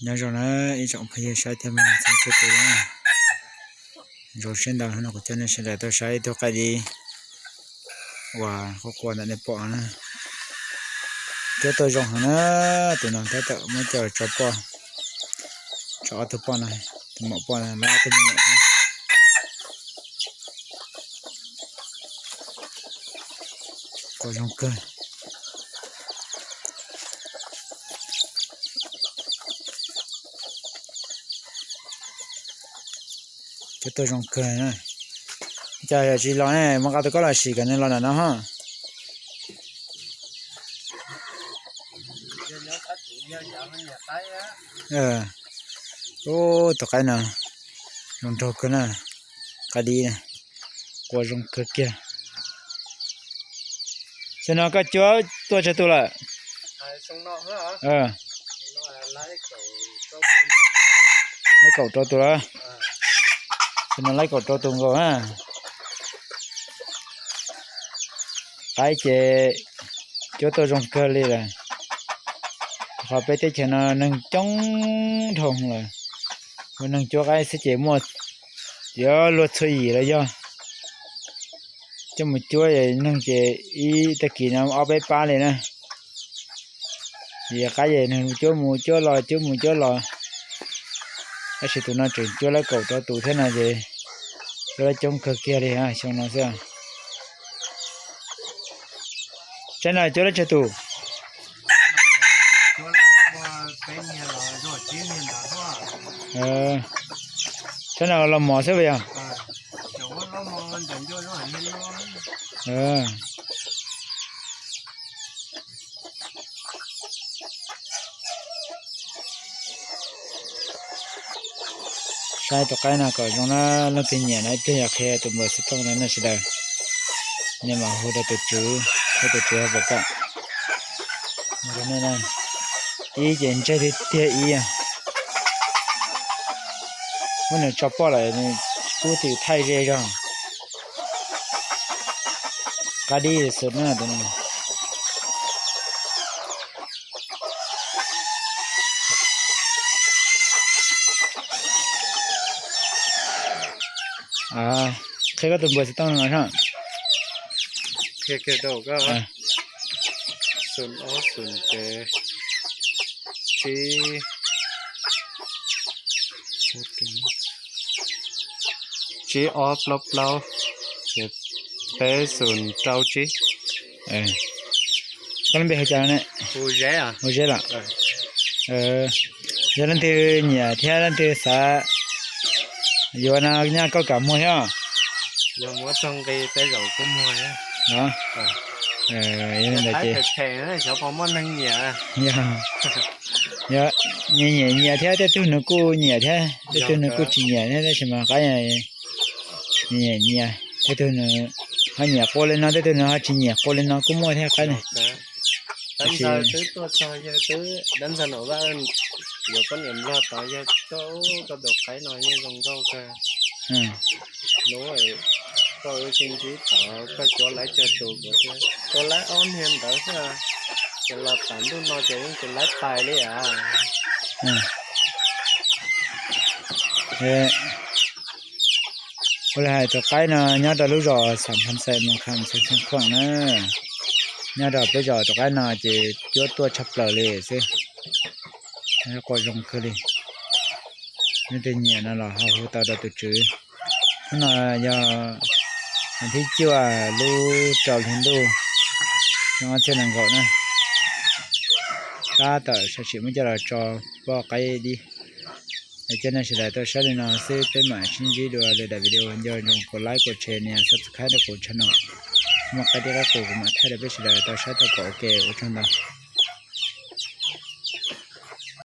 Nyob zoo na ib tsoom phooj ywg saib thiab mloog txhua tus na. Zoo siab ntau hnub no kuv coj nej sawv daws tuaj saib ib tug qaib dib uas quaj quaj ntawm nej pom na. Cuab tuaj zoo heev na, tus no tab tom muab coj tso poj, tso ob tug poj no, tus maum poj no lab ob tug me nyuam thiab. Quaj zoo kawg. Cuab tuaj zoo kawg na. Cas yog tsis los ne, muab nqa tus koj los sim kom nws los ntawm no ho. Ub, tus qaib no zoo nraug kawg na, qaib dib na, quaj zoo kawg kiag. Xyoo no koj cuab tuaj tsawg tus lawm? Laib kaum rau tus lawm. Xyoo no laib kaum rau tus nkaus na. Qaib ces cuab tuaj zoo kawg li lawm. Qhov peb teb chaws no neeg coob dhau lawm, ua neeg cuab qaib xwb ces muaj, yuav luag txhua yim los yog. Coj mus cuab neeg ces ib tag kis no ob peb pab li na. Vim qaib ces neeg cuab mus cuab los cuab mus cuab los, tab sis tus no tseem cuab laib kaum rau tus thiab no ces cuab laib coob kawg kiag li xyoo no xwb. Tsaib no cuab laib tsawg tus? Tsaib no los mos xwb puas yog? Saib tus qaib no kom zoo na, leej twg nyiam no ib pliag yog qhia tus npawb xov tooj no nej sawv daws, nej mam hu rau tus tswv, hu tus tswv ho puas kam. Ib ces ntseg tiag tiag ib, muab nws tso poj lawm nws kub twm thaij ze zog. Qab dib xwb na tus no. Qhia koj tus npawb xov tooj no na. Qhia kiag rau koj, xoom ob xoom peb, tsib, tsib ob plaub plaub, peb xoom rau tsib. Koj lub npe hu cas ne? Hu Zeb lawm. Yog leej twg nyiam thiab leej twg xav yuav no nyaj koj kam muag thiab. Yog muab txog nqi tej zaum kuj muag. Yog li ntawd ces xyov puas muaj neeg nyiam. Yog nyiam nyiam thiab tej tug nws kuj nyiam thiab, tej tug nws kuj tsis nyiam thiab, tab sis mas qaib nyiam nyiam, tej tug nws ho nyiam qua li no, tej tug nws ho tsis nyiam qua li no kuj muaj thiab qaib ne. Tab sis twb tuaj txog yawg twb dab ntxag nom vaj, yuav poj niam nplog tod yawg tuaj ub, koj tus qaib no yeej zoo nkauj kawg. Hnub koj wb sib ntsib tod koj cuab laib tsawg tus, kuv thiab cuab laib ob niag ntawd xwb, ces los tas ntuj no ces yeej tsis laib pais li as. Ua li hais tus qaib no nyob rau lub zos Xam Phas Xais Moos Kham xeev Xeev Khuam na. Nyob rau peb zos tus qaib no ces cuab tuaj tshaj plaws li xwb. Quaj zoo kawg li. Leej twg nyiam no los ho hu tau rau tus tswv. Hnub no yog thib cuaj lub rau hli ntuj xyoo ob txhiab nees nkaum na. Tab tom sam sim muab coj los tso poj qaib dib. Es coj nej sawv daws tau saib li no xwb, peb mam sib ntsib dua lwm daim video. Nco ntsoov kom like, kom share, nias subscribe rau kuv channel. Muaj qaib dib qaib qus kuv mam thaij rau peb sawv daws tau saib tau pom ua ke. Ua tsaug ntau.